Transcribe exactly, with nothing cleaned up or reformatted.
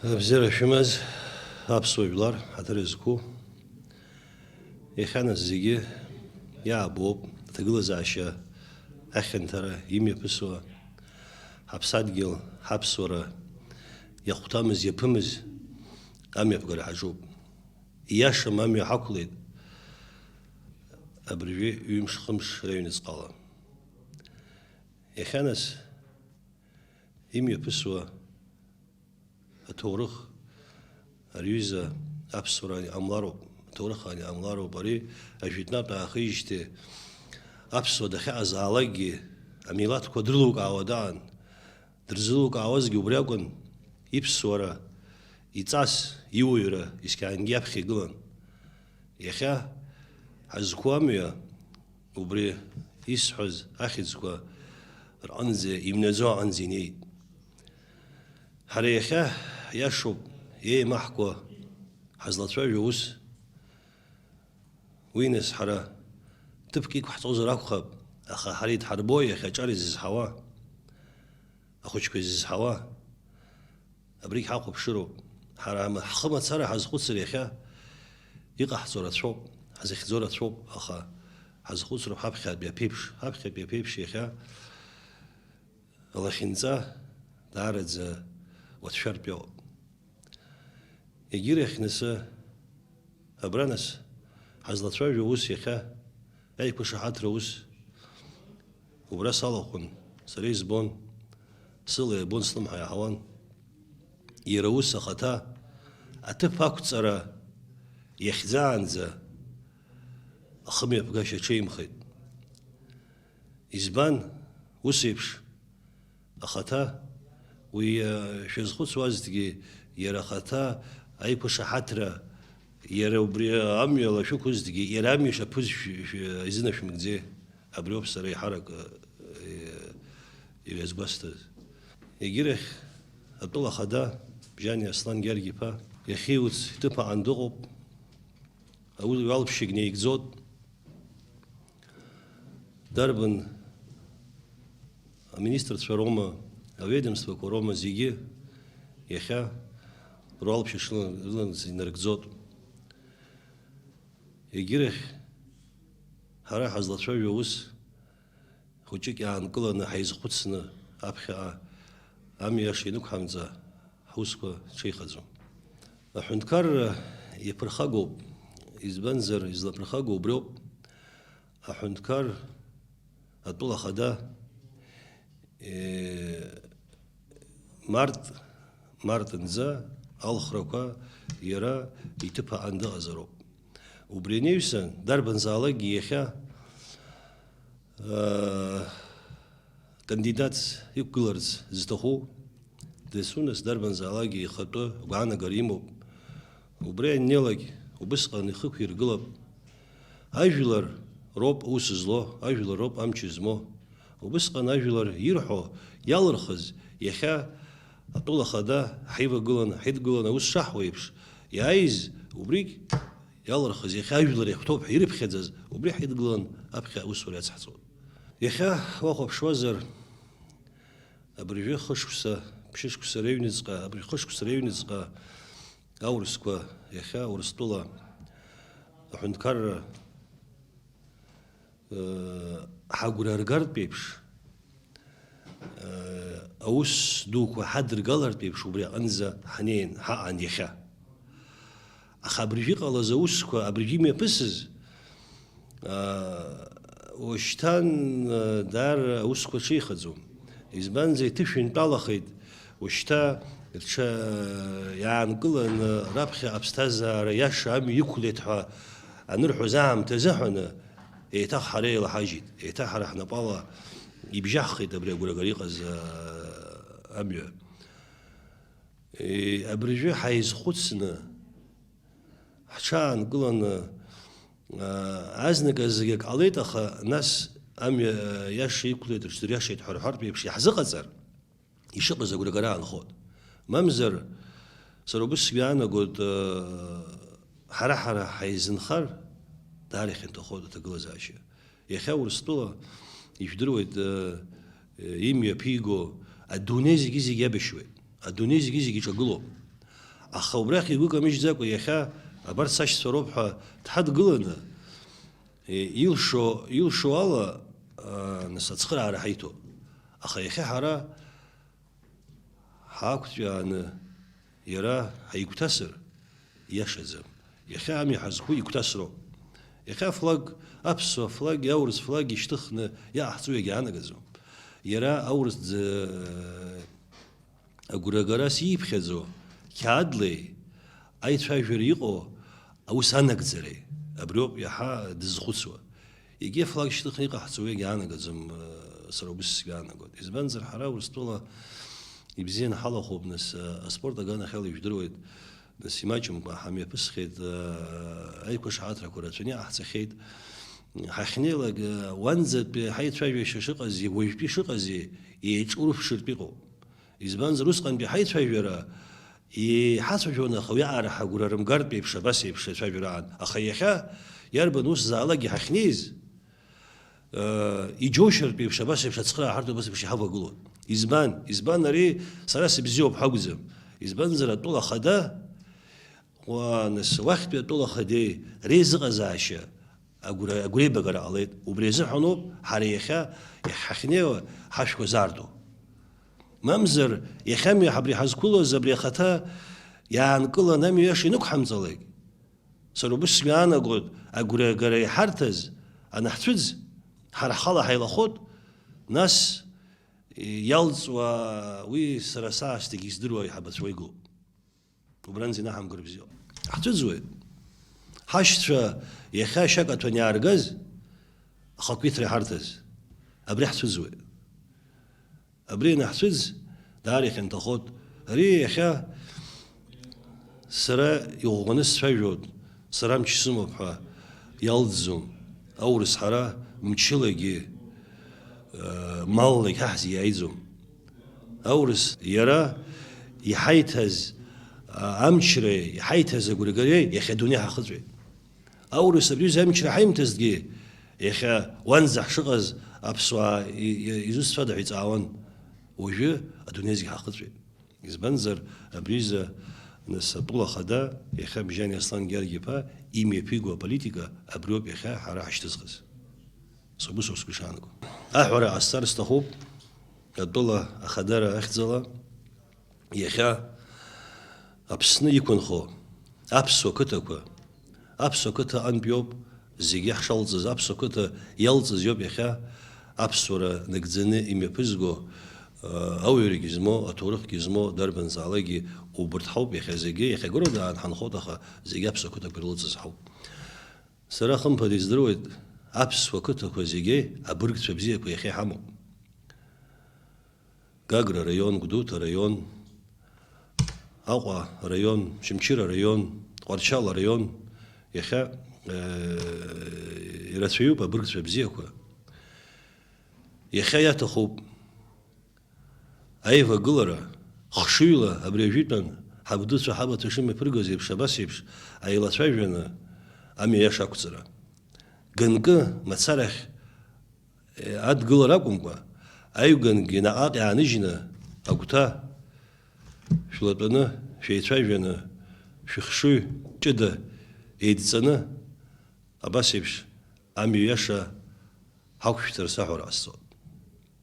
Абзиара шәымаз, аԥсуа жәлар, ҳаҭыр зқәу, иахьа нас зегьы иаабоуп, аҭагылазаашьа ахьанҭара имҩаԥысуа, ҳаԥсадгьыл, ҳаԥсуара иахәҭамыз, иаԥымыз амҩаԥгара ҳаҿуп. Ииашам амҩа ҳақәлеит абыржәы ҩымш-хымш раҩныҵҟала. Иахьа нас имҩаԥысуа аҭоурых, ари аҩыза аԥсуара ани ҟамлароуп, аҭоурых ани ҟамлароуп, ари ажәытәнатә аахижьҭеи аԥсуа дахьаҟазаалакгьы амилаҭқәа дрылукаауа даан, дырзылукаауазгьы убри акәын, иԥсуара, иҵас, иуаҩра исқьаангьы иаԥхьа игылан. Иахьа ҳазқәу амҩа, убри исҳәаз ахьӡқәа рҟынӡа, имнаӡо аҟынӡа инеит. Ҳара иахьа, иашоуп, еимаҳкуа ҳазлацәажәо ус. Уи нас ҳара ҭыԥк иқәҳҵозар акәхап, аха ҳара идҳарбо иахьа аҿар изызҳауа, ахәыҷқәа изызҳауа. Абригь ҳахәаԥшыроуп. Ҳара ҳхы мацара ҳазхәыцыр иахьа иҟаҳҵо рацәоуп, ҳзыхьӡо рацәоуп, аха ҳазхәыцроуп ҳаԥхьатәи аԥеиԥш, ҳаԥхьатәи аԥеиԥш иахьа алахьынҵа даараӡа уацәшәартә иҟоуп. Егьирахь нас, абра нас, ҳазлацәажәо ус иахьа, аиқәышаҳаҭра ус, убра салахәын, сара избон, сыла иабон, слымҳа иаҳауан. Иара ус ахаҭа аҭыԥ ақәҵара иахьӡаанӡа ахымҩаԥгашьа ҽеимхеит. Избан ус еиԥш ахаҭа, уи, э, шәазхәыцуазҭгьы, иара ахаҭа аиқәышаҳаҭра, иара убри амҩала шәықәызҭгьы, иара амҩа шаԥыз шә-, шә-, изынашәмыгӡеи? Абриоуп сара еиҳарак, э, э, иазгәасҭаз. Егьирахь, атәыла ахада, Бжьани Аслан Гьаргь-иԥа, иахьиуц иҭыԥ аҟан дыҟоуп, аус-, уалԥшьагь неигӡот. Дарбан аминистрцәа роума, аведомствақәа роума, зегьы иахьа руалԥшьа шрылан-, рыланаҵ инарыгӡот. Егьирахь, ҳара ҳазлацәажәо ус хәыҷык иаанкыланы ҳаизхәыцны аԥхьаҟа амҩа иаша инықәҳамҵа ҳусқәа ҽеихаӡом. Аҳәынҭқарра иаԥырхагоуп, избанзар, излаԥырхагоу убриоуп. Аҳәынҭқар атәыла ахада, е, март, мартынӡа алхрақәа иара иҭыԥ аҟан дыҟазароуп. Убри анаҩсан, дарбанзаалакгьы иахьа, э, кандидатс иқәгыларц зҭаху, дасу нас дарбанзаалакгьы ихатәы гәаанагара имоуп. Убри аннеилак, убысҟан ихықәиргылап. Ажәлар роуп аус зло, ажәлар роуп амч змоу. Убысҟан ажәлар ирҳәо иалырхыз, иахьа атәыла ахада ҳаивагылан, ҳаидгылан аус шаҳуа еиԥш, иааиз убригь иалырхыз, иахьа ажәлар иахәҭоуп ҳәа ирыԥхьаӡаз, убри ҳаидгылан аԥхьа аусура иацҳҵоит. Иахьа уахәаԥшуазар, абыржәы хышықәса, ԥшьышықәса рыҩныҵҟа, абыржә хышықәса рыҩныҵҟа аурысқәа иахьа Урыстәыла аҳәынҭқарра, э, ҳагәра ргартә еиԥш, э, аус дуқәа ҳадыргалартә еиԥш убри аҟынӡа ҳнеин ҳаҟан иахьа. Аха абыржәы иҟалаз аусқәа, абыржәы имҩаԥысыз, аа, уашьҭан, аа, даара аусқәа ҽеихаӡом. Избанзар, иҭышәынтәалахеит, уашьҭа рҽа-, иаанкыланы раԥхьа аԥсҭазаара иаша амҩа иқәлеит ҳәа анырҳәоз аамҭазы ҳәаны, еиҭах ҳара еилаҳажьит, еиҭах ҳара ҳнапала ибжьаҳхит абри агәрагара иҟаз, аа, амҩа. Е, абыржәы ҳаизхәыцны, ҳҽаанкыланы, аа, азныказ зегь ак ҟалеит, аха нас амҩа, аа, иаша иқәлеит, рҽдыриашеит ҳәа рҳәартә еиԥш иаҳзыҟаҵар, ишыҟаз агәрагара аанхоит. Мамзар, сара убыс сгәы иаанагоит, аа, ҳара-ҳара ҳаизынхар, даара ихьанҭахоит аҭагылазаашьа. Иахьа Урыстәыла, ижәдыруеит, э, э, имҩаԥиго адунеи зегьы-зегьы иабашьуеит. Адунеи зегьы-зегьы иҿагылоуп. Аха убрахь игәы камыжьӡакәа иахьа абарҭ сашьцәа роуп ҳәа дҳадгыланы, илшо, илшо ала, нас ацхыраара ҳаиҭо. Аха иахьа ҳара ҳаақәҵәиааны иара ҳаигәҭасыр, иашаӡам. Иахьа ами ҳазқәу игәҭасроуп. Иахьа афлаг, аԥсуа флаги аурыс флаги шьҭыхны иаҟаҳҵо иагьаанагаӡом. Иара аурыс ӡ-, агәрагарас ииԥхьаӡо, қьаадлеи аицәажәара иҟоу аус анагӡареи, абриоуп иаҳа дызхәыцуа. Егьи афлаг шьҭыхны иҟаҳҵо уи иаанагаӡом, сара убыс сгәаанагоит. Избанзар, ҳара Урыстәыла ибзианы ҳалахәуп, нас, аспорт аганахьала ижәдыруеит, нас, имаҷымкәа ҳамҩаԥысхеит, аиқәышаҳаҭрақәа рацәаны иҟаҳҵахьеит. Ҳахьнеилак, уанӡатәи ҳаицәажәашьа шыҟази, уажәтәи шыҟази еиҿурԥшыртә иҟоуп. Избанзар, усҟантәи ҳаицәажәара иҳацәажәон, аха уиаҟара ҳагәра рымгартә еиԥш, абас еиԥш ацәажәара аан. Аха иахьа иарбан усзаалакгьы ҳахьнеиз, э, иџьоушьартә еиԥш, абас еиԥш ацхыраара ҳарҭо, абас еиԥш иҳавагылон. Избан? Избан ари сара сыбзиоуп ҳәа акәӡам. Избанзар, атәыла ахада, уа, нас, уахьтәи атәыла ахадеи реизыҟазаашьа агәра-, агәреибагара ҟалеит. Убри азыҳәаноуп ҳара иахьа иахьҳахьнеиуа ҳашәқәа заарду. Мамзар, иахьа мҩа абри ҳазқәылоз абри ахаҭа иаанкыланы амҩа иаша инықәҳамҵалак, сара убыс сгәы иаанагоит, агәра-, агара иҳарҭаз анаҳцәыӡ, ҳара ҳхала ҳаилахоит, нас иалҵуа уи сара саасҭагьы издыруа аиҳабацәа уеигоуп. Убранӡа инаҳамгар бзиоуп. Ҳцәыӡуеит. Ҳашьцәа иахьа ашьакаҭәан иааргаз, ахақәиҭра иҳарҭаз, абри ҳцәыӡуеит. Абри ианаҳцәыӡ, даара ихьанҭахоит. Ари иахьа сара иӷәӷәаны сцәажәоит, сара мч сымоуп ҳәа иалҵӡом. Аурыс ҳара мчылагьы, э, маллагьы ҳаҳзиааиӡом. Аурыс иара иҳаиҭаз, а, амчреи, иҳаиҭаз агәрагареи иахьа адунеи ҳахыҵәеит. Аурыс абри амчра ҳаимҭазҭгьы, иахьа уанӡа ҳшыҟаз аԥсуаа и-, и-, изусҭцәада ҳәа иҵаауан. Уажәы адунеи зегь ҳахыҵәеит. Избанзар, абриза, нас, атәыла ахада, иахьа Бжьани Аслан Гьаргь-иԥа имҩаԥиго аполитика абриоуп иахьа ҳара ҳашьҭызхыз. Сгәы сгәы шаанаго. Аҳәара ҟасҵар сҭахуп, атәыла ахадара ахьӡала, иахьа Аԥсны иқәынхо аԥсуа қыҭақәа, аԥсуа қыҭа аҟынтә иоуп зегьы ҳшалҵыз, аԥсуа қыҭа иалҵыз иоуп иахьа аԥсуара нагӡаны имҩаԥызго, ауаҩрагьы змоу, аҭоурыхгьы змоу, дарбанзаалакгьы убырҭ ҳауп иахьа зегьы, иахьа гәырҩада аан ҳанхоит, аха зегьы аԥсуа қыҭақәа ирылҵыз ҳауп. Сара хымԥада издыруеит, аԥсуа қыҭақәа зегьы абыргцәа бзиақәа иахьа иҳамоуп. Гагра араион, Гәдоуҭа араион, Аҟәа араион, Очамчыра араион, Тҟәарчал араион, иахьа, э, ирацәаҩуп абыргцәа бзиақәа. Иахьа иаҭахуп аивагылара, хшыҩла абри ажәытәан ҳабдуцәа ҳабацәа шымҩаԥыргоз еиԥш, абас еиԥш аилацәажәаны амҩа иаша ақәҵара. Ганкы мацарахь адгылара акәымкәа, аҩгангьы наҟ-ааҟ иааныжьны агәҭа шәлатәаны, шәеицәажәаны, шәыхшыҩ ҷыда еидҵаны, абас еиԥш амҩа иаша ҳақәшәҵар саҳәара ҟасҵоит.